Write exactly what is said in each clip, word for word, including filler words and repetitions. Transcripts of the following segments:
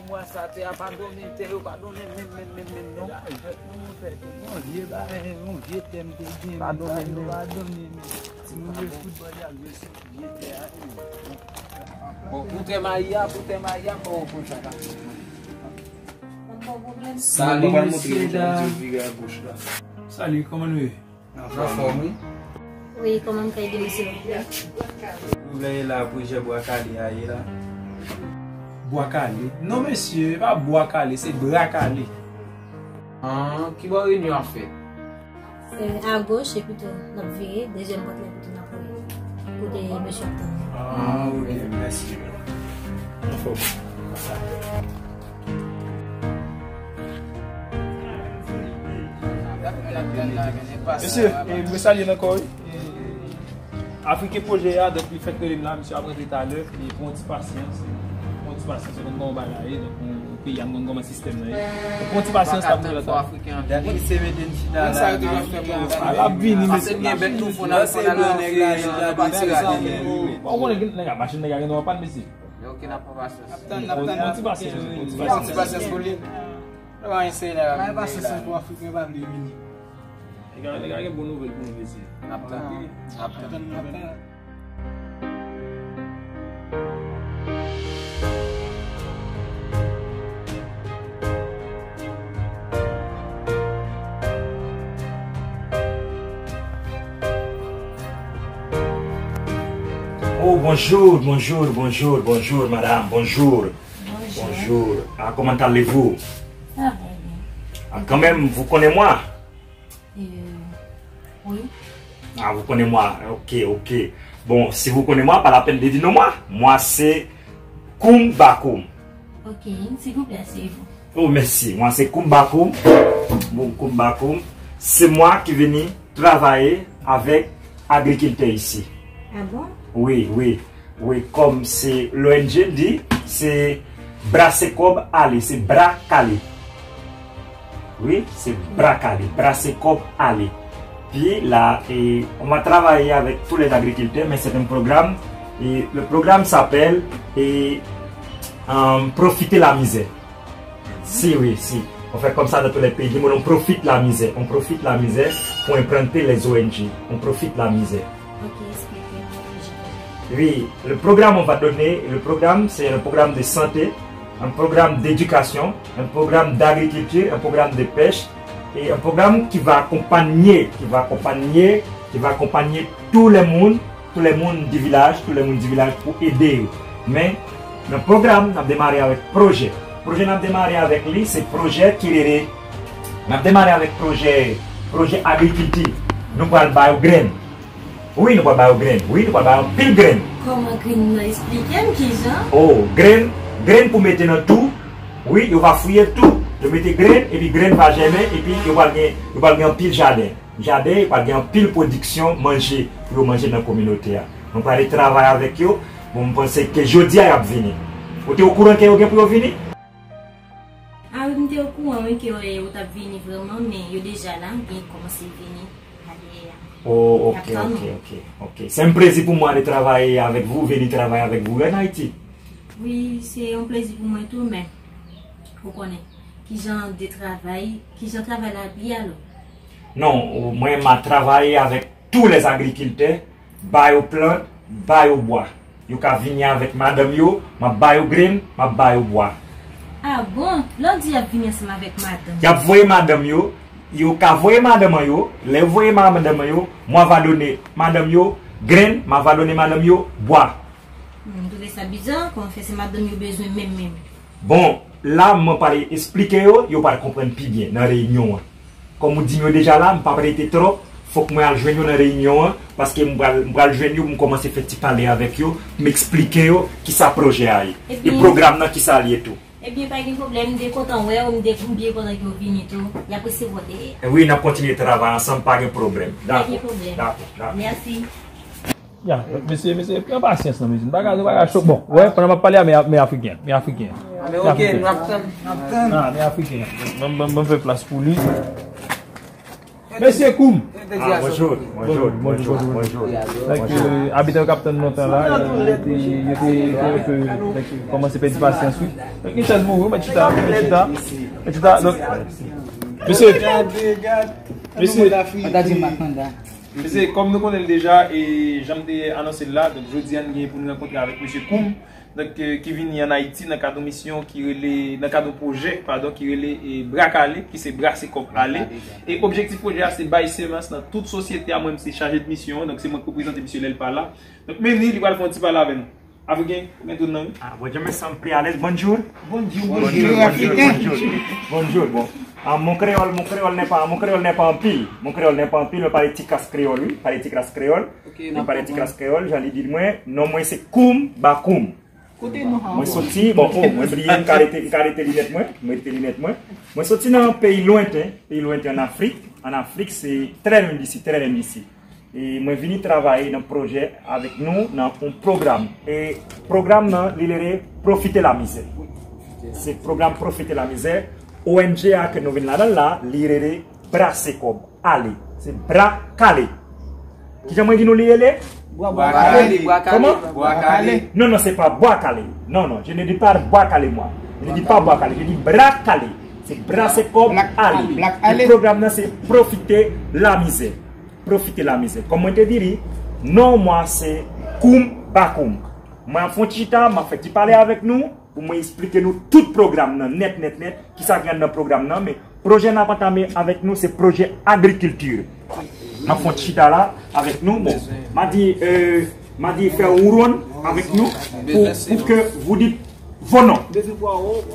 Mwa sa te a pa donnen tè yo, pa donnen menm, menm, menm, menm, non. Yon vye bagay, yon vye tèm te gen, pa donnen menm. Pa donnen menm. Timoun yo foutbòl y ap jwe sou vye tè a. Bon, pou tè mayi a, pou tè mayi a, fò w konn sa k ap fèt. Salut, mesye, dam. Salut, kòman nou ye? Anfòm, wi. Wi, kòman m ka ede nou, silvouplè? Silvouplè, e la pwojè Bwa Kale a ye la? Bwa Kale? Non, mesye, e pa Bwa Kale, se Bra Kale. Ah, ki bò reyinyon ap fèt? Eh, agoch, epi tou, n ap vire, dezyèm pòt la, epi tou, n ap wè kote mesye ap tann nou. Ah, ok, mèsi. Anfòm. Mesye, eh, mwen salye nan kò, wi. Afriken pwojè a, donk, li fèk rele m la, misye ap rantre talè, e pou yon ti pasyans, pou yon ti pasyans, se konn kòman bagay la ye, donk, yon peyi a, m konn kòman sistèm nan ye. Donk, pou yon ti pasyans, l ap vini lòt tan. Dati se mete m chita la. Sa yo te fè mwen. A, l ap vini, mesye. Gen bèt nou fò nan fò nan nèg la, nan pati la. Ou konnen nèg a machin, nèg a gen dwa pa n, mesye. Ok, n ap pran pasyans. N ap tann, n ap tann. Yon ti pasyans, yon ti pasyans. Yon ti pasyans pou li. Nou pa eseye la. Bay pasyans pou Afriken pa vle vini. Nèg a, nèg a gen bon nouvèl pou nou, mesye. N ap tann. N ap tann nouvèl. Oh, bonjour, bonjour, bonjour, bonjour, madame, bonjour. Bonjour. Bonjour. Ah, comment allez-vous? Ça va bien. Ah, quand même, vous connaissez moi? Euh, oui. Ah, vous connaissez moi. Ok, ok. Bon, si vous connaissez moi, pas la peine de dire non, moi. Moi, c'est Koum Bakoum. Ok, s'il vous plaît, asseyez-vous. Oh, merci. Moi, c'est Koum Bakoum. Bon, Koum Bakoum. C'est moi qui venu travailler avec agriculteurs ici. Ah bon? Oui, oui. Wi, kòm se l'O N G di, se brase kòb ale, se Bra Kale. Wi, se Bra Kale, brase kòb ale. Puis là, et on va travailler avec tous les agriculteurs, mais c'est un programme, et le programme s'appelle et, euh, Profiter la misère. Si, wi, si. On fait comme ça dans tous les pays du monde. On profite la misère. On profite la misère pour implanter les O N G. On profite la misère. Ok, expliquez-moi le projet. Oui, le programme, on va donner, le programme, c'est un programme de santé, un programme d'éducation, un programme d'agriculture, un programme de pêche, et un programme qui va accompagner, qui va accompagner, qui va accompagner tout le monde, tout le monde du village, tout le monde du village pour aider. Men, nan pwogram, n ap demare avèk pwojè. Pwojè n ap demare avèk li, se pwojè ki rele, n ap demare avèk pwojè, pwojè agrikilti. Nou pral ba yo grenn. Wi, nou pral ba yo grenn. Wi, nou pral ba yo anpil grenn. Kòman grenn nan? Eksplike m kijan. Oh, grenn, grenn pou mete nan tou. Wi, yo va fouye tou. Yo mete grenn, epi grenn va jèmen, epi yo pral gen, yo pral gen anpil jaden. Jaden, yo pral gen anpil pwodiksyon manje pou yo manje nan kominote a. Nou prale travay avèk yo. Bon, m panse ke jodi a y ap vini. Ou te okouran ke yo gen pou yo vini? Ah wi, m te okouran, wi, ke yo, yo t ap vini vrèman, men yo deja la, gen kòmanse vini la dèyè a. Oh, ok, ok, ok, ok. Se yon plezi pou mwen ale travay avèk vou, vini travay avèk vou an Ayiti. Wi, se yon plezi pou mwen tou, men ou konnen, ki jan de travay, ki jan travay la ap ye alò? Non, mwen, m a travay avèk tous les agriculteurs, ba yo plant, ba yo bwa. Yo ka vini avèk madanm yo, m ap ba yo grenn, m ap ba yo bwa. Ah bon? Lè w di y ap vini ansanm avèk madanm? Y ap voye madanm yo, yo ka voye madanm an yo, lè yo voye madanm an yo, mwen va done madanm yo grenn, mwen va done madanm yo bwa. Hmm, m twouve sa biza, kòman fè se madanm yo bezwen menm menm? Bon, la, mwen pral esplike yo, yo pral konprann pi byen nan reyinyon an. Kòm ou di m yo deja la, m p ap rete twòp, fòk mwen al jwenn yo nan reyinyon an, paske m pral, m pral jwenn yo, m kòmanse fè ti pale avèk yo, m eksplike yo kisa pwojè a ye, e pwogram nan kisa l ye tou. Ebyen, pa gen pwoblèm, m te kontan wè w, m te, m byen kontan ke w vini tou. Y ap resevwa w dèyè. E wi, n ap kontinye travay ansanm, pa gen pwoblèm. Pa gen pwoblèm. Dakò, dakò, dakò. Mèsi. Ya, mesye, mesye, pran pasyans non, mesye. Nou pa ka, nou pa ka cho. Bon, wè, pandan m ap pale a, men, men Afriken, men Afriken. Ah, men ok, nou ap tann. Ah, men Afriken. Ban m, ban m, ban m fè plas pou li. Mesye Koum. Ah, bonjou, bonjou, bonjou, bonjou. Donk, euh, abitan yo k ap tann lontan la, yo te, yo te, yo te, donk, kòmanse pèdi pasyans, wi. Donk, yon chèz pou ou, mèt chita, mèt chita, mèt chita. Donk, mesye, mesye, mesye, kòm nou konnen l deja, e jan m te anonse l la, donk, jodi a, nou gen pou nou rankontre avèk mesye Koum. Donk, euh, ki vini ann Ayiti nan kad yon misyon ki rele, nan kad yon pwojè, padon, ki rele, e, Bra Kale, ki se Brase Kòb Ale. E objektif pwojè a se bay semans nan tout sosyete a. Mwen, m se chaje de misyon an, donk se mwen ki reprezante misye lè l pa la. Donk, men li, li pral fè yon ti pale avè nou. Afriken, ou gen tout nan, wi. Ah, bonjou, mesye, m pi alèz. Bonjou. Bonjou, bonjou, bonjou, bonjou. Bonjou, bon. Ah, mon créole, mon créole n'est pas, mon créole n'est pas anpil. Mon créole n'est pas anpil, mwen pale ti kras kreyòl, wi. Pale ti kras kreyòl. Mwen pale ti kras kreyòl, jan li di l mwen, non mwen se Koum Bakoum. Kote nou an? Mwen soti, bon, oh, mwen bliye, m ka rete, m ka rete linèt mwen, mwen rete linèt mwen. Mwen soti nan peyi lwenten, peyi lwenten ann Afrik. Ann Afrik, se trè lwen disi, trè lwen disi. E mwen vini travay nan pwojè avèk nou, nan yon pwogram. E pwogram nan, li rele Profite la Misère. Se pwogram Profite la Misère, O N G a ke nou vin ladan l la, li rele Brase Kòb Ale. Se Bra Kale. Kijan mwen di nou li rele? Bwa kale. Kòman? Bwa kale. Non, non, se pa Bwa Kale. Non, non, je ne dis pas Bwa Kale, moi. Je ne dis pas Bwa Kale, je dis Bra Kale. Se Brase Kòb Ale. E pwogram nan se Profite la Misère. Profite la Misère. Kòm mwen te di li, non mwen se Koum Bakoum. Mwen ap fè yon ti chita, m ap fè ti pale avèk nou, pou mwen esplike nou tout pwogram nan nèt, nèt, nèt, kisa ki anndan pwogram nan, men pwojè n ap antame avèk nou, se pwojè agrikilti. M ap fè yon ti chita la avèk nou, bon, m a di, euh, m a di fè yon wouwon avèk nou, pou, pou ke vous dites vos noms.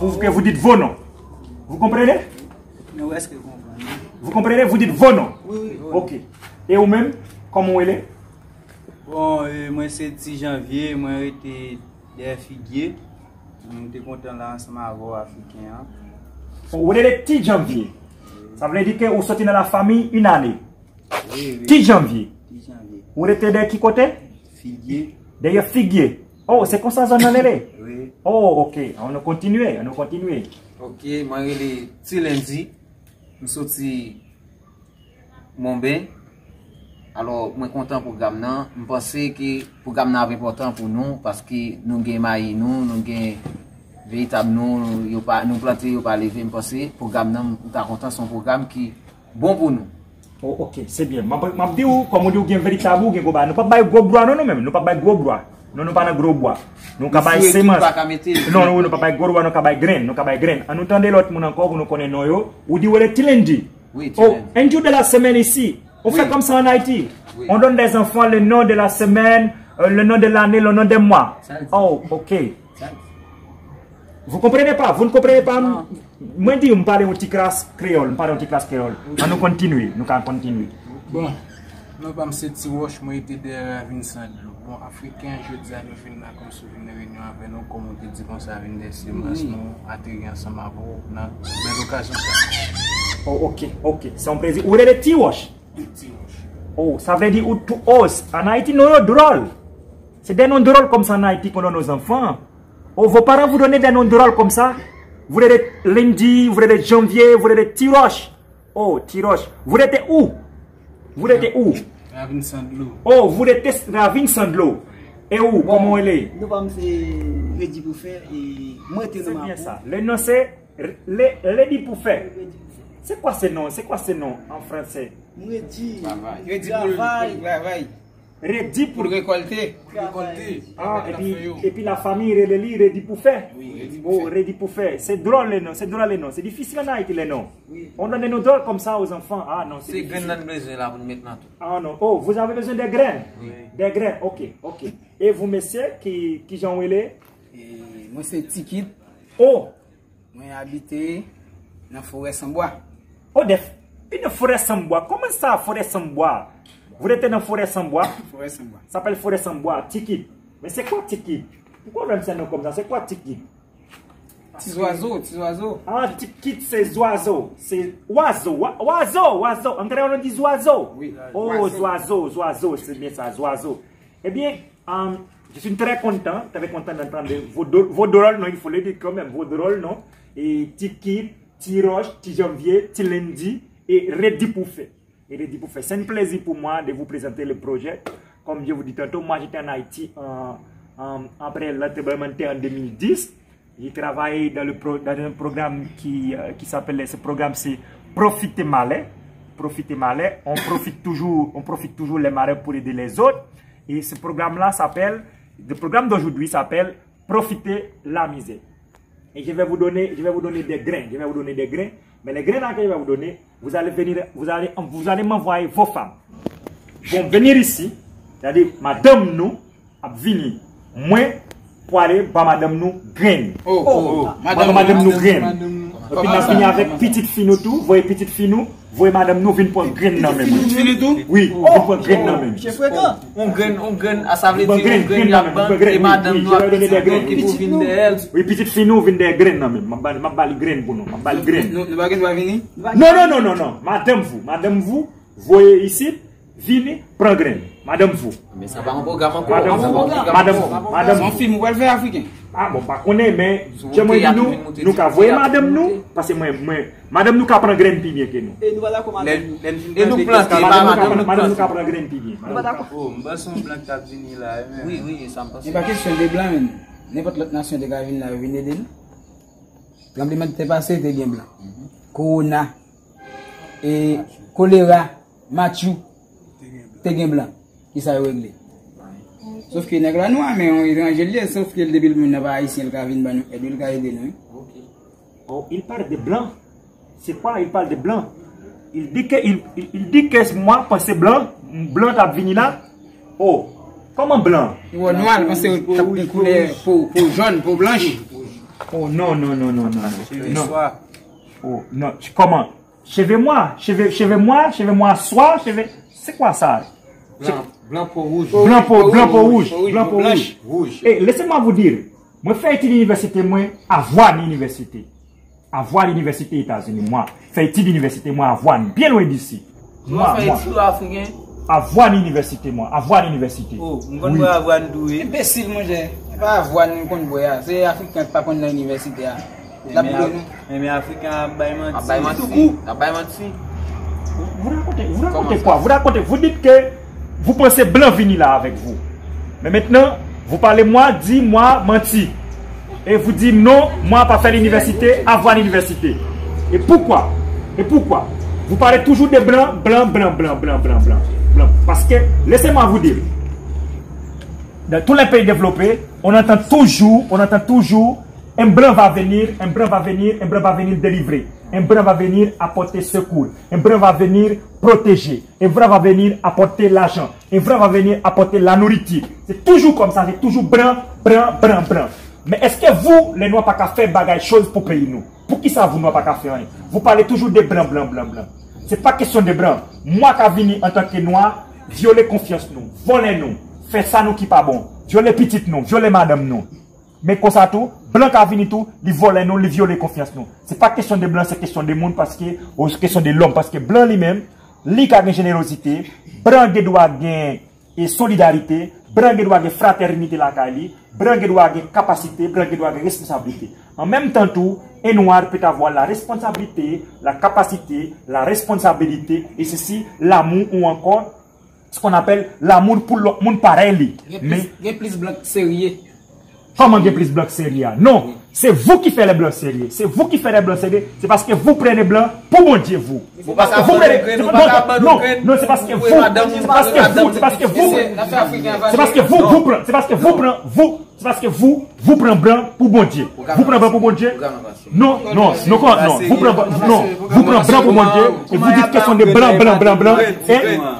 Pour que vous dites vos noms. Vous comprenez? Vous comprenez? Vous dites vos noms. Ok. E ou menm, kòman w rele? Bon, e, mwen se Ti Janvye, mwen rete dèyè Figye. Mwen te kontan la ansanm avè w, Afriken an. Ou rele Ti Janvye. Sa vle di ke ou soti nan la famille une année. Wi, wi. Ti Janvye. Ti Janvye. Ou rete dèyè ki kote? Figye. Dèyè Figye. Oh, se konsa zòn nan rele? Wi. Oh, ok. An nou kontinye, an nou kontinye. Ok, mwen rele Ti Lendi. M soti Monben. Alò, mwen kontan pwogram nan. M panse ke pwogram nan ap enpòtan pou nou, paske nou gen mayi nou, nou gen veritab nou, yo pa, nou plante, yo pa leve. M panse pwogram nan, m ta kontan, se yon pwogram ki bon pou nou. Oh, ok, se byen. M ap, m ap di w, kòm ou di w gen veritab ou, gen gwo bagay. Nou p ap bay gwo bwa, non, nou menm. Nou p ap bay gwo bwa. Non, nou pa nan gwo bwa. Nou ka bay semans. Non, non, nou pa bay gwo bwa, nou ka bay grenn. Nou ka bay grenn. An nou tande lòt moun ankò pou nou konnen non yo. Ou di w rele Ti Lendi. Wi, Ti Lendi. Oh, Lendi de la semaine ici. On fait comme ça en Haïti. On donne des enfants le nom de la semaine, euh, le nom de l'année, le nom des mois. Oh, ok. Vous comprenez pas? Vous ne comprenez pas? Mwen di, m pale yon ti kras kreyòl, m pale yon ti kras kreyòl. An nou kontinye, nou ka kontinye. Bon, non pa m se Ti Wòch, mwen rete dèyè ravin san dlo. Bon, Afriken, jodi a nou vin la kòm si w vin nan reyinyon avè nou, kòm ou te di konsa, vin dèyè semans nou, ateri ansanm avè w nan bèl okazyon sa. Oh, ok, ok, se yon plezi. Ou rele Ti Wòch? Ti Wòch. Oh, sa vle di ou tou os. An Ayiti, non yo dwòl. Se de non dwòl kòmsa an Ayiti qu'on donne aux enfants. Oh, vos parents vous donnent des noms drôles comme ça? Vous rete Lendi, vous rete Janvye, vous rete Ti Wòch. Oh, Ti Wòch. Vous rete où? Vous rete où? Ravin san dlo. Oh, vous rete Ravin san dlo. E ou, kòman w rele? Non pa m se Redi pou fè, e mwen rete nan Mapou. Se byen sa. Le nom c'est Re-, le, Redi pou fè. Se kwa se non? Se kwa se non an fransè? Mwen redi. Travay. Redi pou l, pou l travay. Redi pou l rekòlte. Pou l rekòlte. Ah, epi, epi la fanmi rele li Redi pou fè. Wi, Redi pou fè. Oh, Redi pou fè. Se dwòl le non, se dwòl le non. Se difisil an Ayiti le non. Wi. On donne des noms drôles comme ça aux enfants. Ah non, se difisil. Se grenn nan n bezwen la pou n met nan tou. Ah non. Oh, vous avez besoin des graines? Wi. Des graines, ok, ok. E vous, mesye, ki, kijan w rele? E mwen se Tikit. Oh! Mwen abite nan Forèsanbwa. Oh, des, une Forèsanbwa. Comment ça, Forèsanbwa? Vous restez dans Forèsanbwa? Forèsanbwa. Ça s'appelle Forèsanbwa. Tikit. Mais c'est quoi Tikit? Pourquoi on donne ce nom comme ça? C'est quoi Tikit? Ti zwazo, ti zwazo. Ah, Tikit, c'est zwazo. C'est oiseau. Wa-, oiseau, oiseau. En créole, on dit zwazo. Oui. Oh, zwazo, zwazo, c'est bien ça, zwazo. Eh bien, euh, je suis très content, très content d'entendre vos dro-, vos drôles noms, il faut le dire quand même, vos drôles noms. Et Tikit, Ti Wòch, Ti Janvye, Ti Lendi, et Redi pou fè. Et de dire pour faire, c'est un plaisir pour moi de vous présenter le projet. Comme je vous dis tantôt, moi j'étais en Haïti en, en- après le tremblement de terre en deux mille dix. J'ai travaillé dans, le pro- dans un programme qui, euh, qui s'appelait, ce programme c'est Profite Malè. Profite Malè. On profite toujours, on profite toujours les malheurs pour aider les autres. Et ce programme-là s'appelle, le programme d'aujourd'hui s'appelle Profite la misère. Et je vais vous donner, je vais vous donner des grains. Je vais vous donner des grains. Mais les grains là que je vais vous donner, vous allez venir, vous allez, vous allez m'envoyer vos femmes. Vont venir ici, c'est-à-dire madame nous, ap vini. Mwen, pou ale ba madame nous grain. Oh, oh, oh. Mwen ba madame nous grain. Epi n ap vini avec petite fille nous tou, voye petite fille nous, voye madame nous vin pran grain nan men mwen. Pitit fini tou? Oui, vin pran grain nan men. Misye frekan. On grenn, on grenn, a sa vle di on grenn y ap ban, e madanm nou ap pitit nou ki pou vin dèyè l. Oui, pitit fi nou vin dèyè grenn nan men. M ap ba, m ap ba li grenn pou nou. M ap ba li grenn. Nou, nou pa gen dwa vini? Non, non, non, non, non. Madame vous, madame vous, voye isit, vini, pran grenn. Madame vous. Men sa pa yon pwogram ankò. Madame vous, madame vous, madame vous. Se yon fim ou pral fè afriken? Ah, bon, pa konnen, men jan mwen di nou, nou ka voye madame nou, paske mwen, mwen, madame nou ka pran grenn pi byen ke nou. E nou pa dakò madame nou. E nou plante, e pa madame nou plante. Madame nou ka pran grenn pi byen. Nou pa dakò. Oh, m panse yon blan k ap vini la, wi, wi, sa m panse. E pa kesyon de blan, menm. Nenpòt lòt nasyon te ka vin la, yo vin ede nou. Tranblemanntè pase, te gen blan. Kowona, e kolera, matchou, te gen blan. Kisa yo regle? Sof ke nèg la nwa, men yon etranje l ye, sof ke l depi l moun nan pa ayisyen, l ka vin ban nou èd, wi, l ka ede nou, wi. Oh, il parle de blanc. C'est quoi? Il parle de blanc. Il dit que, il, il, il dit que moi, panse blan, blan t ap vini la. Oh, kòman blan? Ou wè nwa, l panse t ap gen koulè po, po jòn, po blanch. Oh, non, non, non, non, non, non. Non. Oh, non, kòman? Cheve mwa, cheve, cheve mwa, cheve mwa swa, cheve, c'est quoi ça? Blan, blan po wouj. Blan po, blan po wouj, blan po wouj. Wouj. Et laissez-moi vous dire, mwen fè etid inivèsite mwen Avwàn Inivèsite. Avwàn Inivèsite Etazini. Mwen fè etid inivèsite mwen Avwàn, byen lwen disi. Mwen, mwen. Avwàn Inivèsite mwen, Avwàn Inivèsite. Oh, m konn wè Avwàn tou, wi. Enbesil, monchè. Se pa Avwàn nou konn bwè a. Se Afriken pa konn nan inivèsite a. L ap dwe nou. Men, men Afriken ap bay manti. Ap bay manti. Ap bay manti. Vous racontez, vous racontez quoi? Vous racontez, vous dites que vous pensez blan vini la avec vous. Mais maintenant, vous parlez moi, dit moi, manti. Et vous dites non, moi pas fait l'université, avoir l'université. Et pourquoi? Et pourquoi? Vous parlez toujours de blanc, blanc, blanc, blanc, blanc, blanc, blanc, blanc. Parce que, laissez-moi vous dire, dans tous les pays développés, on entend toujours, on entend toujours, un blanc va venir, un blanc va venir, un blanc va venir délivrer, un blanc va venir apporter secours, un blanc va venir protéger, un blanc va venir apporter l'argent, un blanc va venir apporter la nourriture. C'est toujours comme ça, c'est toujours blanc, blanc, blanc, blanc. Men èske vou, lè nwa pa ka fè bagay choz pou peyi nou? Poukisa vou nwa pa ka fè anyen? Vous parlez toujours de blanc, blanc, blanc, blanc. Se pa kesyon de blan. Mwa ka vini antanke nwa, vyole konfyans nou, vòlè nou, fè sa nou ki pa bon, vyole pitit nou, vyole madanm nou. Men konsa tou, blan ka vini tou, li vòlè nou, li vyole konfyans nou. Se pa kesyon de blan, se kesyon de moun, paske, ou kesyon de lòm, paske blan li menm, li ka gen jenerozite, blan gen dwa gen e solidarite, blan gen dwa gen fratènite lakay li, blan gen dwa gen kapasite, blan gen dwa gen responsablite. An menm tan tou, un noir peut avoir la responsabilité, la capacité, la responsabilité, et ceci, l'amour ou encore ce qu'on appelle l'amour pour l'autre moun parèy li. Gen plis, gen plis blan k serye. Kòman gen plis blan k serye a? Non, c'est vous qui faites les blancs sérieux. C'est vous qui faites les blancs sérieux. C'est parce que vous prenez blanc pour Bondye, vous. Vous prenez, non, non, c'est parce que vous, c'est parce que vous, c'est parce que vous, c'est parce que vous, vous prenez, c'est parce que vous prenez, vous, c'est parce que vous, vous prenez blanc pour Bondye. Vous prenez blanc pour Bondye. Non, non, non, non, vous prenez, non, vous prenez blanc pour Bondye et vous dites que ce sont des blancs, blancs, blancs, blancs.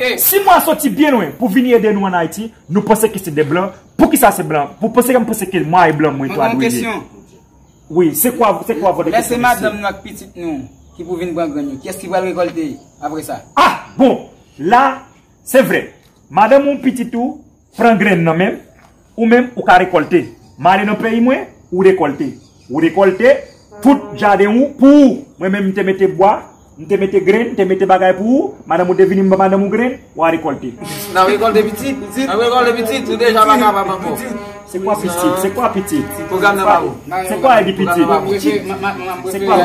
Et si moi sorti bien loin pour venir aider nous en Haïti, nou panse que c'est des blancs. Poukisa se blan? Pou panse ke m panse ke mwa e blan mwen tou a dwe ye. Wi, c'est quoi, c'est quoi votre question? Lè se madanm nou ak pitit nou ki pou vin pran grenn yo, kiyès ki pral rekòlte apre sa? Ah, bon, la, c'est vrai. Madanm ou pitit ou pran grenn nan men, ou menm ou ka rekòlte. M ale nan peyi mwen, ou rekòlte. Ou rekòlte, tout jaden ou pou ou. Mwen menm, m te mete bwa, m te mete grenn, m te mete bagay pou ou. Madanm ou te vini, m ban madanm ou grenn, w a rekòlte. N ap rekòlte pitit, n ap rekòlte pitit, ou deja pa kapab ankò. Se kwa pitit? Se kwa pitit? Pwogram nan pa bon. Se kwa epi pitit? Se kwa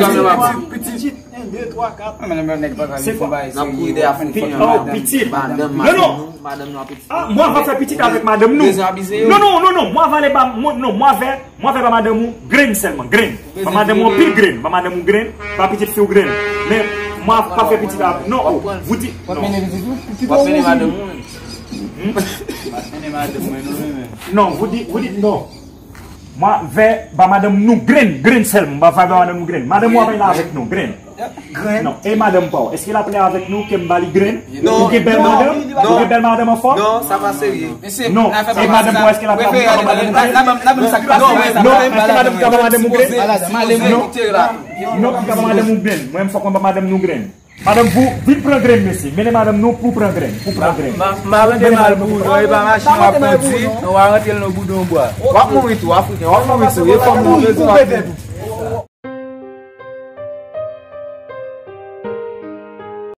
pitit? De twa kat. Mwen menm nèg pa ka vin fè bagay serye. N ap kouri dèyè foun fini. Oh, pitit. Madanm Non, madanm non. Nou, madanm Nou ap pitit. Ah, mwen ava fè pitit avèk madanm Nou. Bezwen abize yo. Non, non, non, non. Mwen ava ale ba, mwen, non, mwen ava, mwen ava ba madanm ou grenn sèlman, grenn. Ba madanm ou anpil grenn, ba madanm ou grenn, ba pitit fi ou grenn. Men mwen pa fè pitit avèk, non, oh, vous dites, W ap non. mennen pitit ou? Pitit W ap ou mennen mouri. Madanm ou. W ap mennen madanm mwen nou menm. Non, vous dites, vous dites, non. Mwen ava ba madanm Nou grenn, grenn sèlman, mwen ava ba madanm Nou grenn. Madanm ou ava la avèk nou, grenn. Grenn. Non, e madanm pa w, èske l ap lè avèk nou ke m ba li grenn? Non. Ou gen bèl madanm? Ou gen bèl madanm anfòm? Non, sa pa serye. Mesye, Non, n a fè e madanm pa w, èske l ap ba madanm? N a menm sa k pase. Non, èske madanm ka ba madanm ou grenn? Malad, malad, Non. Non, ki ka ba madanm ou grenn? Mwen, m fòk mwen ba madanm Nou grenn. Madanm, pou vin pran grenn, mesye. Mennen madanm Nou pou pran grenn. Pou pran grenn. Ma, ma rete mal pou ou, non, e pa machin w ap kondi, non, w a rantre l nan boudon bwa. W ap mouri tou, Afriken, w ap mouri tou. E fòm nou bezwen w ap mouri.